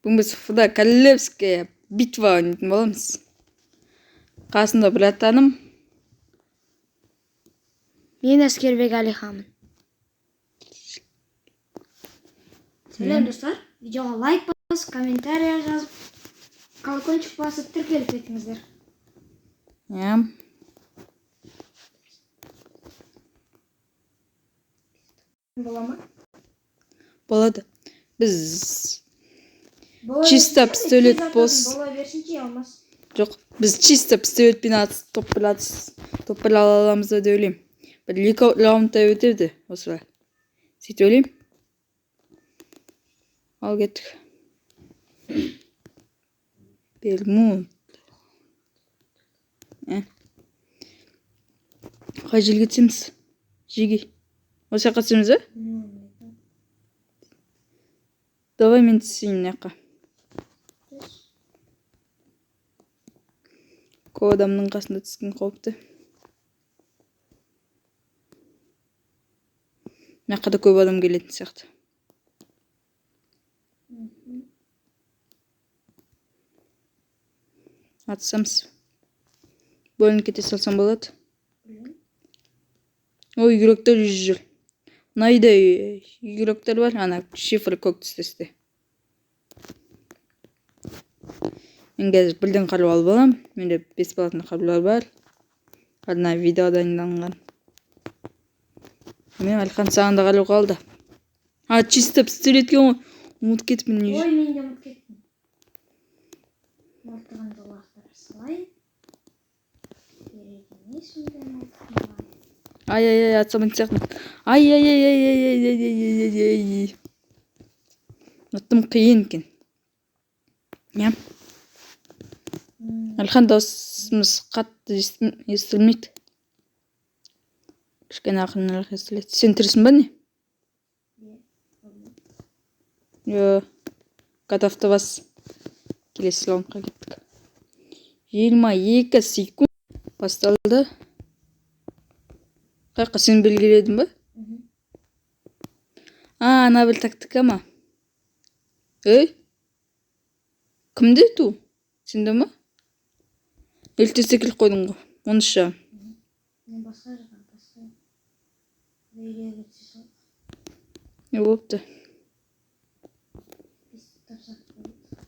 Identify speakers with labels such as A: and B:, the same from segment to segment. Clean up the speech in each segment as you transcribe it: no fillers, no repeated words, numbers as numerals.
A: Бүгін біз ФД Королевская битва ойнайтын боламыз. Қасымда братаным.
B: Мен Әскербек Әлиханмын. Сәлем, достар. Видеоға лайк басып, комментарий жазып, колокольчик басып, тіркеліп кетіңіздер.
A: Иә.
B: Бола ма?
A: Болады. Біз
B: Бола
A: чисто
B: берсінші,
A: пистолет
B: тез ататын. Бола берсінші, алмас.
A: Жоқ, біз чисто пистолетпен атыс, топ бір атыс, топ бір ала аламыз ба деп ойлаймын. Бір екі раундтай өтеді осылай. Сөйтіп ойлаймын. Ал кеттік. Бермуд. Ә. Қай жерге түсеміз? Жеге. Осы жаққа түсеміз ба? Давай мен түсейін мына жаққа. Көп адамның қасында түскен қауіпті. Мына жаққа да көп адам келетін сияқты. Атысамыз. Бөлініп кете салсам болады. Ой, игроктар жүр. Мына үйде игроктар бар. Ана шифр көк түстесте. Мен қазір бірден қару алып аламын. Менде бесплатный қарулар бар. Арнайы видео дайындалынған. Мен Әлихан, саған да қару қалды. А, чисто пистолет екен ғой. Ұмытып кетіппін.
B: Ой, мен де ұмытып кеттім. Мылтығымды лақтыра салайын. Керек емес ондай мылтық маған.
A: Ай, ай, ай, атсам сияқтымын. Ай, ай, ай, ай, ай, ай, ай, ай, ай, ай, ай. Тым қиын екен. Иә. Әлихан, дауысымыз қатты естілмейді. Кішкене ақырынырақ естіледі. Сен тірісің ба, не?
B: Иә.
A: Йо. Готовты бас. Келесі раундқа кеттік. 22 секунд басталды. Қай жаққа сен белгіледің ба?
B: Мгм.
A: А, ана бір тактика ма? Ей? Кімде ту? Сенде ма? Елтесе келіп қойдың ғой. 13.
B: Мен басқа жаққа, басқа үйге кете сал.
A: Не болыпты?
B: Біз тапсақ болады.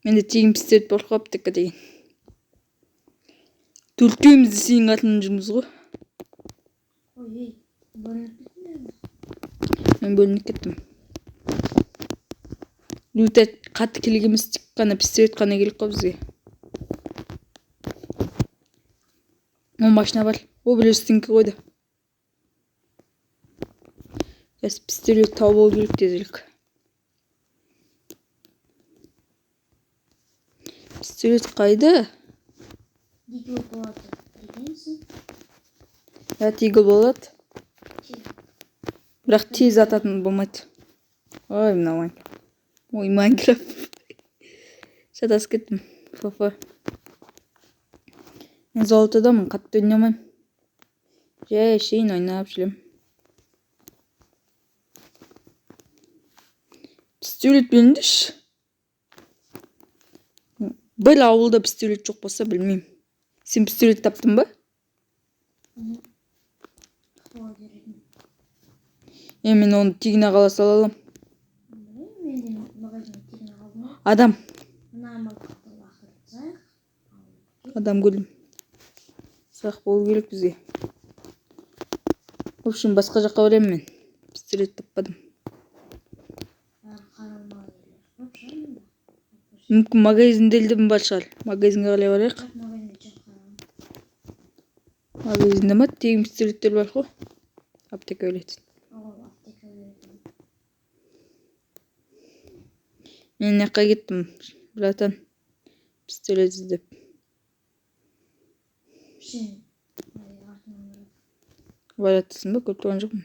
A: Менде тегін пистолет бар ғой, аптека деген. Төртеуміз де сенің артыңнан жүрміз ғой.
B: Ой, ей, бөлініп кеттің бе?
A: Мен бөлініп кеттім. Люта қатты керек емес, тек қана пистолет қана керек қой бізге. О, машина бар. О, біреу стенка қойды. Қазір пистолет тауып алу керек тезірек. Пистолет қайда?
B: Дигл болады дегенсің.
A: Я, тигл болады.
B: Тез.
A: Бірақ тез ататын болмайды. Ой, мынау Майнкрафт. Ой, Майнкрафт. Шатасып кеттім. ФФ. Мен золотодамын, қатты ойнамаймын. Жай әшейін ойнап жүремін. Пистолет беріңдерші. Бір ауылда пистолет жоқ болса, білмеймін. Сен пистолет таптың ба?
B: Бола беретін.
A: Е, мен оны тегін ақ ала сала аламын.
B: Білмеймін, мен де магазинде тегін алдым ғой.
A: Адам.
B: Мына мылтықты лақтырып тастайық.
A: Адам көрдім. Сақ болу керек бізге. В общем, басқа жаққа барамын мен. Пистолет таппадым.
B: Бәрі қаралмаған жерлер көп шығар мұнда.
A: Мүмкін, магазиндерде бар шығар. Магазинге қалай барайық?
B: Жоқ, магазинде жоқ, қаралмаған.
A: Магазинде ма? Тегін пистолеттер бар ғой. Аптека беретін.
B: Ол аптека беретін.
A: Мен мына жаққа кеттім, братан. Пистолет іздеп.
B: Сен ой, артынан барады.
A: Баратсың ба? Көріп тұрған жоқпын.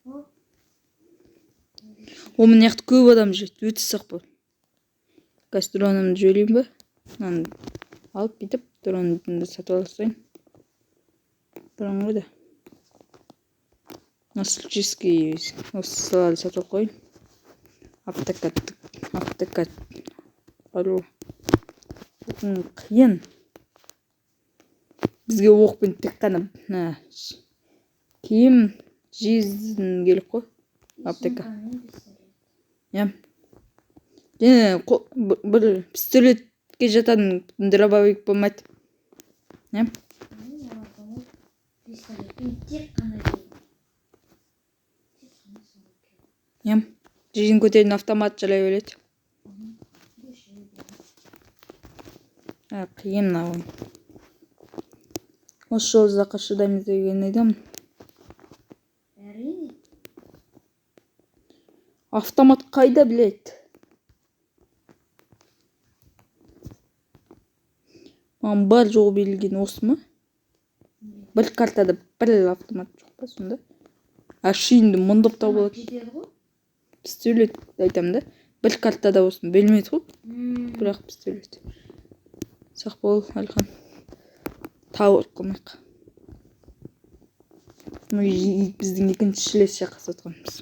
B: О,
A: О, мына жақта көп адам жүреді. Өте сақ бол. Қазір дронымды жіберейін ба? Мынаны алып бүйтіп дронымды сатып ала салайын. Дрон қайда? Ностальгический осыларды сатып алып қояйын. Аптека, аптека алу қиын. Бізге оқпен тек қана мына киім, жизнь керек қой. Аптека.
B: Сумкамен пистолет.
A: Иә. Және бір пистолетке жататын дробовик болмайды. Иә.
B: Әрине, олар болмайды. Пистолетпен тек қана жизнь. Тек қана сол керек.
A: Иә. Жизнь көтеретін автомат жалай береді.
B: Больше не болады.
A: А, қиын мына ойын. Осы жолы ұзаққа шыдаймыз деген ойдамын.
B: Әрине.
A: Автомат қайда, блядь? Маған бар жоғы берілген осы ма? Бір картада бір автомат жоқ па сонда? Әшейінде мыңдап табылады.
B: Жетеді ғой.
A: Пистолет айтамын да. Бір картада осыны бермейді ғой. Бірақ пистолет. Сақ бол, Әлихан. Тауып қылмайық. Ну, біздің екінші рет шайқасып жатқанымыз.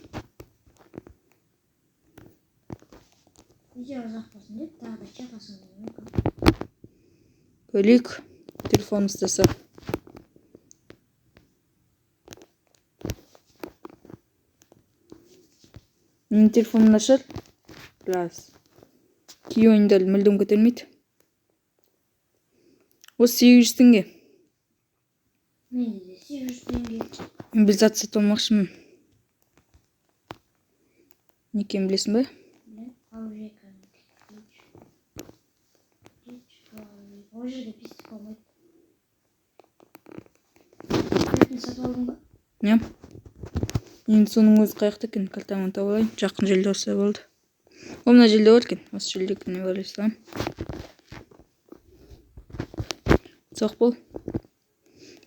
B: Видео ұзақ болсын деп тағы да шайқасуымыз мүмкін.
A: Көрейік. Телефон ұстаса. Менің телефоным нашар. Біраз. Кей ойындар мүлдем көтермейді. Осы 800 теңге.
B: Менде де 800 теңге.
A: Мен бір зат сатып алмақшымын. Не екенін білесің бе?
B: Білем, оружие кәдімгі. Ол жерде пистик болмайды. Кілтін сатып алдың ба?
A: Не? Енді соның өзі қаяқта екен? Кілтамын тауып алайын. Жақын жерде болса болды. О, мына жерде бар екен. Осы жерде екен, деп ойлай саламын. Сақ бол.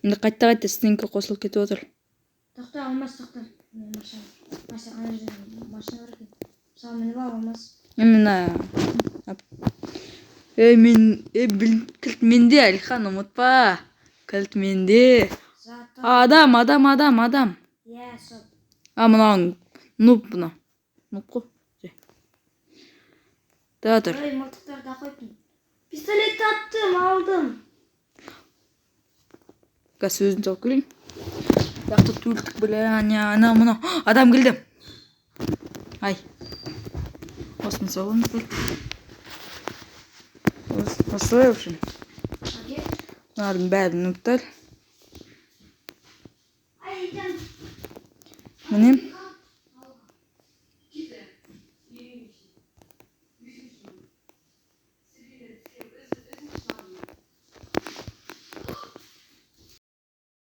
A: Енді қайта-қайта стенка қосылып кетіп отыр.
B: Тоқта, Алмас, тоқта. Мен машина. Машина, ана жерде машина бар екен. Мысалы, мініп ал, Алмас.
A: Мына. Ей, мен, ей, біл, кілт менде, Әлихан, ұмытпа. Кілт менде.
B: Зато.
A: Адам, адам, адам, адам.
B: Иә, сол.
A: А, мынауың нуб мынау. Нуб қой. Тұра тұр.
B: Ой, мылтықтарды қойыппын. Пистолет таптым, алдым.
A: Қазір сөзін тауып келейін. Жақта төрттік, бля, ана, мынау. Адам келді. Ай. Осыны саламыз бір. Осылай, в общем.
B: Әке.
A: Мыналардың бәрі нубтар.
B: Ай, жан.
A: Міне.